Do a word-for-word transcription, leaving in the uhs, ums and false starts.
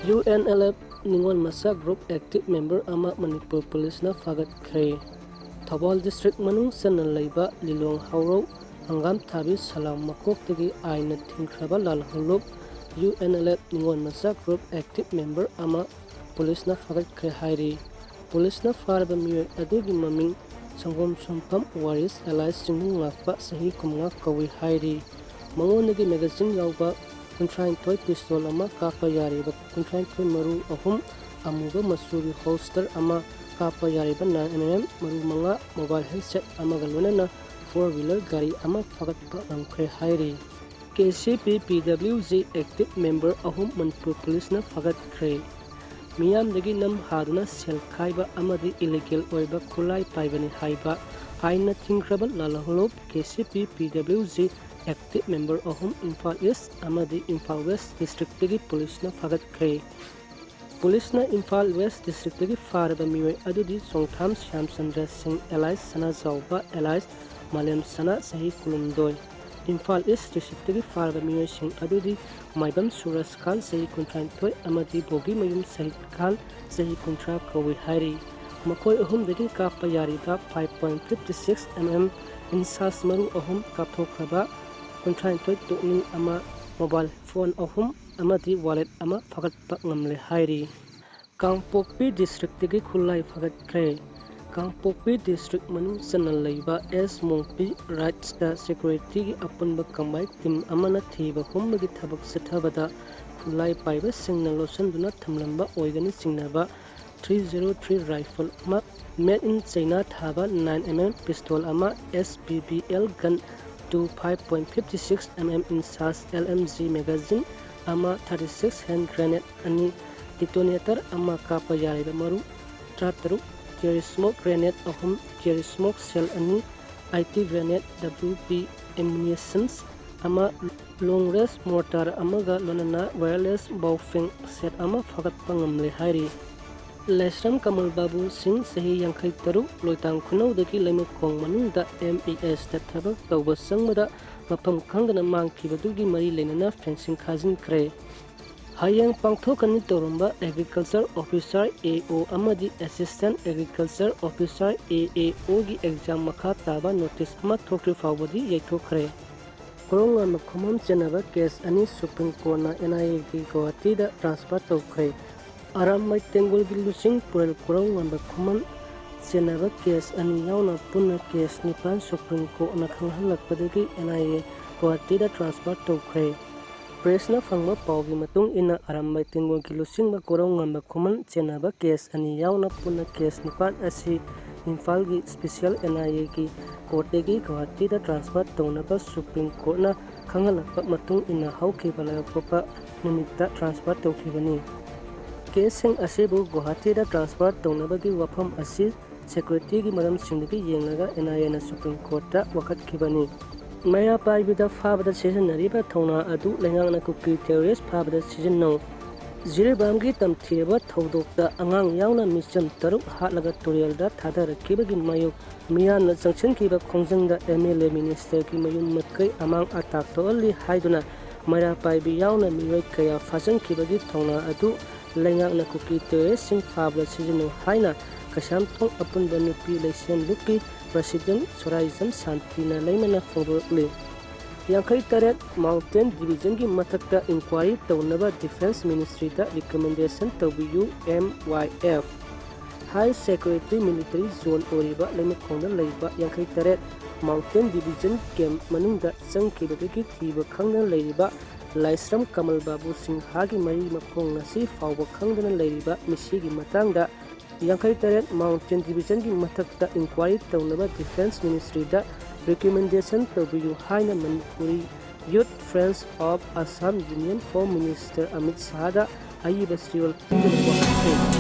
U N L F ꯅꯤꯉꯣꯜ ꯃꯆꯥ group active member ꯑꯃ ꯃꯅꯤꯄꯨꯔ ꯄꯨꯂꯤꯁꯅ ꯐꯥꯒꯠꯈ꯭ꯔꯦ꯫ ꯊꯧꯕꯥꯜ district ꯃꯅꯨꯡ ꯆꯟꯅ ꯂꯩꯕ ꯂꯤꯂꯣꯡ ꯍꯥꯎꯔꯧ, ꯍꯪꯒꯥꯝ ꯊꯥꯕꯤ, ꯁꯂꯥꯝ ꯃꯀꯣꯛꯇꯒꯤ ꯑꯥꯏꯟꯅ ꯊꯤꯡꯈ꯭ꯔꯕ ꯂꯥꯜꯍꯧꯂꯨꯞ ꯌꯨ ꯑꯦꯟ ꯑꯦꯜ ꯑꯦꯐ ꯅꯤꯉꯣꯜ ꯃꯆꯥ group active member ꯑꯃ ꯄꯨꯂꯤꯁꯅ ꯐꯥꯒꯠꯈ꯭ꯔꯦ ꯍꯥꯏꯔꯤ꯫ ꯄꯨꯂꯤꯁꯅ ꯐꯥꯔꯕ ꯃꯤꯑꯣꯏ ꯑꯗꯨꯒꯤ ꯃꯃꯤꯡ ꯁꯪꯒꯣꯝ ꯁꯨꯝꯐꯝ ꯋꯥꯔꯤꯁ alias ꯆꯤꯡꯅꯨꯡ ꯉꯥꯛꯄ, ꯆꯍꯤ ꯀꯨꯟꯃꯉꯥ ꯀꯧꯏ ꯍꯥꯏꯔꯤ꯫ ꯃꯉꯣꯟꯗꯒꯤ magazine ꯌꯥꯎꯕ ꯀꯨꯟꯊ꯭ꯔꯥꯅꯤꯊꯣꯏ, pistol ꯑꯃ, ꯀꯥꯞꯄ ꯌꯥꯔꯤꯕ ꯀꯨꯟꯊ꯭ꯔꯥꯅꯤꯊꯣꯏ ꯃꯔꯨ ꯑꯍꯨꯝ, ꯑꯃꯨꯕ ꯃꯆꯨꯒꯤ holster ꯑꯃ, ꯀꯥꯞꯄ ꯌꯥꯔꯤꯕ nine M M ꯃꯔꯨ ꯃꯉꯥ, mobile handset ꯑꯃꯒ ꯂꯣꯏꯅꯅ four wheeler ꯒꯥꯔꯤ ꯑꯃ ꯐꯥꯒꯠꯄ ꯉꯝꯈ꯭ꯔꯦ ꯍꯥꯏꯔꯤ꯫ ꯀꯦ ꯁꯤ ꯄꯤ ꯄꯤ ꯗꯕ꯭ꯂꯤꯎ ꯖꯤ active member ꯑꯍꯨꯝ ꯃꯅꯤꯄꯨꯔ ꯄꯨꯂꯤꯁꯅ ꯐꯥꯒꯠꯈ꯭ꯔꯦ꯫ ꯃꯤꯌꯥꯝꯗꯒꯤ ꯅꯝ ꯍꯥꯗꯨꯅ ꯁꯦꯜ ꯈꯥꯏꯕ ꯑꯃꯗꯤ illegal ꯑꯣꯏꯕ ꯈꯨꯠꯂꯥꯏ ꯄꯥꯏꯕꯅꯤ ꯍꯥꯏꯕ ꯑꯥꯏꯟꯅ ꯊꯤꯡꯈ꯭ꯔꯕ ꯂꯥꯜꯍꯧꯂꯨꯞ ꯀꯦ ꯁꯤ ꯄꯤ ꯄꯤ ꯗꯕ꯭ꯂꯤꯎ ꯖꯤ active member ꯑꯍꯨꯝ ꯏꯝꯐꯥꯜ East ꯑꯃꯗꯤ ꯏꯝꯐꯥꯜ West district ꯇꯒꯤ ꯄꯨꯂꯤꯁꯅ ꯐꯥꯒꯠꯈ꯭ꯔꯦ꯫ ꯄꯨꯂꯤꯁꯅ ꯏꯝꯐꯥꯜ West district ꯇꯒꯤ ꯐꯥꯔꯕ ꯃꯤꯑꯣꯏ ꯑꯗꯨꯗꯤ ꯆꯣꯡꯊꯥꯝ ꯁ꯭ꯌꯥꯝꯆꯟꯗ꯭ꯔ ꯁꯤꯡ alias ꯁꯅꯥꯖꯥꯎꯕ alias ꯃꯥꯂꯦꯝ ꯁꯅꯥ, ꯆꯍꯤ ꯀꯨꯟꯍꯨꯝꯗꯣꯏ, ꯏꯝꯐꯥꯜ East district ꯇꯒꯤ ꯐꯥꯔꯕ ꯃꯤꯑꯣꯏꯁꯤꯡ ꯑꯗꯨꯗꯤ ꯃꯥꯏꯕꯝ ꯁꯨꯔꯖ ꯈꯥꯟ, ꯆꯍꯤ ꯀꯨꯟꯊ꯭ꯔꯥꯅꯤꯊꯣꯏ, ꯑꯃꯗꯤ ꯕꯣꯒꯤꯃꯌꯨꯝ ꯁꯍꯤꯗ ꯈꯥꯟ, ꯆꯍꯤ ꯀꯨꯟꯊ꯭ꯔꯥ ꯀꯧꯏ ꯍꯥꯏꯔꯤ꯫ ꯃꯈꯣꯏ ꯑꯍꯨꯝꯗꯒꯤ ꯀꯥꯞꯄ ꯌꯥꯔꯤꯕ five point fifty six M M ꯏꯟꯁꯥꯁ ꯃꯔꯨ ꯑꯍꯨꯝ, ꯀꯥꯞꯊꯣꯛꯈ꯭ꯔꯕ ꯀꯨꯟꯊ꯭ꯔꯥꯅꯤꯊꯣꯏ ꯇꯣꯛꯅꯤꯡ ꯑꯃ, mobile phone ꯑꯍꯨꯝ ꯑꯃꯗꯤ wallet ꯑꯃ ꯐꯥꯒꯠꯄ ꯉꯝꯂꯦ ꯍꯥꯏꯔꯤ꯫ ꯀꯥꯡꯄꯣꯛꯄꯤ district ꯇꯒꯤ ꯈꯨꯠꯂꯥꯏ ꯐꯥꯒꯠꯈ꯭ꯔꯦ꯫ ꯀꯥꯡꯄꯣꯛꯄꯤ district ꯃꯅꯨꯡ ꯆꯟꯅ ꯂꯩꯕ ꯑꯦꯁ ꯃꯣꯡꯄꯤ Rides ꯀ security ꯒꯤ ꯑꯄꯨꯟꯕ combined team ꯑꯃꯅ ꯊꯤꯕ ꯍꯨꯝꯕꯒꯤ ꯊꯕꯛ ꯆꯠꯊꯕꯗ ꯈꯨꯠꯂꯥꯏ ꯄꯥꯏꯕꯁꯤꯡꯅ ꯂꯣꯠꯁꯤꯟꯗꯨꯅ ꯊꯝꯂꯝꯕ ꯑꯣꯏꯒꯅꯤ ꯆꯤꯡꯅꯕ three zero three rifle ꯑꯃ, made in China ꯊꯥꯕ nine M M pistol ꯑꯃ, S P B L gun two five point fifty six M M ꯏꯟꯁꯥꯁ L M G magazine ꯑꯃ, thirty six hand grenade ꯑꯅꯤ, detonator ꯑꯃ, ꯀꯥꯞꯄ ꯌꯥꯔꯤꯕ ꯃꯔꯨ ꯇꯔꯥꯇꯔꯨꯛ, carry smoke grenade ꯑꯍꯨꯝ, carry smoke shell ꯑꯅꯤ, I T grenade, W P ammunitions ꯑꯃ, long range mortar ꯑꯃꯒ ꯂꯣꯏꯅꯅ wireless ꯕꯥꯎꯐꯦꯡ set ꯑꯃ ꯐꯥꯒꯠꯄ ꯉꯝꯂꯦ ꯍꯥꯏꯔꯤ꯫ ꯂꯥꯏꯁ꯭ꯔꯝ ꯀꯃꯜ ꯕꯥꯕꯨ ꯁꯤꯡ, ꯆꯍꯤ ꯌꯥꯡꯈꯩ ꯇꯔꯨꯛ, ꯂꯣꯏꯇꯥꯡ ꯈꯨꯅꯧꯗꯒꯤ ꯂꯩꯃꯈꯣꯡ ꯃꯅꯨꯡꯗ M E S ꯇ ꯊꯕꯛ ꯇꯧꯕ ꯆꯪꯕꯗ ꯃꯐꯝ ꯈꯪꯗꯅ ꯃꯥꯡꯈꯤꯕꯗꯨꯒꯤ ꯃꯔꯤ ꯂꯩꯅꯅ fencing ꯈꯥꯖꯤꯟꯈ꯭ꯔꯦ꯫ ꯍꯌꯦꯡ ꯄꯥꯡꯊꯣꯛꯀꯅꯤ ꯇꯧꯔꯝꯕ Agriculture Officer, A O ꯑꯃꯗꯤ Assistant Agriculture Officer, A A O ꯒꯤ exam ꯃꯈꯥ ꯇꯥꯕ notice ꯑꯃ ꯊꯣꯛꯇ꯭ꯔꯤ ꯐꯥꯎꯕꯗꯤ ꯌꯩꯊꯣꯛꯈ꯭ꯔꯦ꯫ ꯀꯣꯔꯧꯉꯥꯟꯕ ꯈꯨꯃꯟ ꯆꯦꯟꯅꯕ case ꯑꯅꯤ Supreme Courtꯅ N I A ꯒꯤ ꯒꯨꯋꯥꯍꯥꯇꯤꯗ transfer ꯇꯧꯈ꯭ꯔꯦ꯫ ꯑꯔꯥꯝꯕꯥꯏ ꯇꯦꯡꯒꯣꯜꯒꯤ ꯂꯨꯆꯤꯡ ꯄꯨꯔꯦꯜ ꯀꯣꯔꯧꯉꯥꯟꯕ ꯈꯨꯃꯟ ꯆꯦꯟꯅꯕ case ꯑꯅꯤ ꯌꯥꯎꯅ ꯄꯨꯟꯅ case ꯅꯤꯄꯥꯟ Supreme Courtꯅ ꯈꯪꯍꯜꯂꯛꯄꯗꯒꯤ N I A ꯒꯨꯋꯥꯍꯥꯇꯤꯗ transfer ꯇꯧꯈ꯭ꯔꯦ꯫ Pressꯅ ꯐꯪꯕ ꯄꯥꯎꯒꯤ ꯃꯇꯨꯡ ꯏꯟꯅ, ꯑꯔꯥꯝꯕꯥꯏ ꯇꯦꯡꯒꯣꯜꯒꯤ ꯂꯨꯆꯤꯡꯕ ꯀꯣꯔꯧꯉꯥꯟꯕ ꯈꯨꯃꯟ ꯆꯦꯟꯅꯕ case ꯑꯅꯤ ꯌꯥꯎꯅ ꯄꯨꯟꯅ case ꯅꯤꯄꯥꯟ ꯑꯁꯤ ꯏꯝꯐꯥꯜꯒꯤ special N I A ꯒꯤ courtꯇꯒꯤ ꯒꯨꯋꯥꯍꯥꯇꯤꯗ transfer ꯇꯧꯅꯕ Supreme Courtꯅ ꯈꯪꯍꯜꯂꯛꯄ ꯃꯇꯨꯡ ꯏꯟꯅ ꯍꯧꯈꯤꯕ ꯂꯩꯕꯥꯛꯄꯣꯛꯄ ꯅꯨꯃꯤꯠꯇ transfer ꯇꯧꯈꯤꯕꯅꯤ꯫ Caseꯁꯤꯡ ꯑꯁꯤꯕꯨ ꯒꯨꯋꯥꯍꯥꯇꯤꯗ transfer ꯇꯧꯅꯕꯒꯤ ꯋꯥꯐꯝ ꯑꯁꯤ securityꯒꯤ ꯃꯔꯝꯁꯤꯡꯗꯒꯤ ꯌꯦꯡꯂꯒ N I Aꯅ Supreme Courtꯇ ꯋꯥꯀꯠꯈꯤꯕꯅꯤ꯫ ꯃꯩꯔꯥ ꯄꯥꯏꯕꯤꯗ ꯐꯥꯕꯗ ꯁꯤꯖꯤꯟꯅꯔꯤꯕ ꯊꯧꯅꯥ ꯑꯗꯨ ꯂꯩꯉꯥꯛꯅ ꯀꯨꯀꯤ terrorist ꯐꯥꯕꯗ ꯁꯤꯖꯤꯟꯅꯧ꯫ ꯖꯤꯔꯤꯕꯥꯝꯒꯤ ꯇꯝꯊꯤꯔꯕ ꯊꯧꯗꯣꯛꯇ ꯑꯉꯥꯡ ꯌꯥꯎꯅ ꯃꯤꯆꯝ ꯇꯔꯨꯛ ꯍꯥꯠꯂꯒ ꯇꯨꯔꯦꯜꯗ ꯊꯥꯗꯔꯛꯈꯤꯕꯒꯤ ꯃꯥꯌꯣꯛ ꯃꯤꯌꯥꯝꯅ ꯆꯪꯁꯤꯟꯈꯤꯕ ꯈꯣꯡꯖꯪꯗ M L A ministerꯒꯤ ꯃꯌꯨꯝ ꯃꯀꯩ ꯑꯃꯥꯡ ꯑꯇꯥ ꯊꯣꯛꯍꯜꯂꯤ ꯍꯥꯏꯗꯨꯅ ꯃꯩꯔꯥ ꯄꯥꯏꯕꯤ ꯌꯥꯎꯅ ꯃꯤꯑꯣꯏ ꯀꯌꯥ ꯐꯥꯖꯤꯟꯈꯤꯕꯒꯤ ꯊꯧꯅꯥ ꯑꯗꯨ ꯂꯩꯉꯥꯛꯅ ꯀꯨꯀꯤ terroristꯁꯤꯡ ꯐꯥꯕꯗ ꯁꯤꯖꯤꯟꯅꯧ ꯍꯥꯏꯅ ꯀꯩꯁꯥꯝꯊꯣꯡ ꯑꯄꯨꯟꯕ ꯅꯨꯄꯤ ꯂꯩꯁꯦꯝ ꯂꯨꯞꯀꯤ president ꯁꯣꯔꯥꯏꯖꯝ ꯁꯥꯟꯇꯤꯅ ꯂꯩꯃꯅ ꯐꯣꯡꯗꯣꯔꯛꯂꯤ꯫ ꯌꯥꯡꯈꯩ ꯇꯔꯦꯠ Mountain Divisionꯒꯤ ꯃꯊꯛꯇ inquiry ꯇꯧꯅꯕ Defence Ministryꯗ recommendation ꯇꯧꯕꯤꯌꯨ, M Y F꯫ High Security Military Zone ꯑꯣꯏꯔꯤꯕ ꯂꯩꯃꯈꯣꯡꯗ ꯂꯩꯕ ꯌꯥꯡꯈꯩ ꯇꯔꯦꯠ Mountain Division camp ꯃꯅꯨꯡꯗ ꯆꯪꯈꯤꯕꯗꯒꯤ ꯊꯤꯕ ꯈꯪꯗꯅ ꯂꯩꯔꯤꯕ ꯂꯥꯏꯁ꯭ꯔꯝ ꯀꯃꯜ ꯕꯥꯕꯨ ꯁꯤꯡꯍꯥꯒꯤ ꯃꯔꯤ ꯃꯈꯣꯡ ꯉꯁꯤ ꯐꯥꯎꯕ ꯈꯪꯗꯅ ꯂꯩꯔꯤꯕ ꯃꯤꯁꯤꯒꯤ ꯃꯇꯥꯡꯗ ꯌꯥꯡꯈꯩ ꯇꯔꯦꯠ Mountain Divisionꯒꯤ ꯃꯊꯛꯇ inquiry ꯇꯧꯅꯕ Defence Ministryꯗ recommendation ꯇꯧꯕꯤꯌꯨ ꯍꯥꯏꯅ Manipuri Youth Friends of Assam Union Home Minister Amit ꯁꯥꯍꯗ ꯑꯏꯕ ꯆꯦꯔꯣꯜ ꯄꯤꯗꯨꯅ ꯋꯥꯀꯠꯈ꯭ꯔꯦ꯫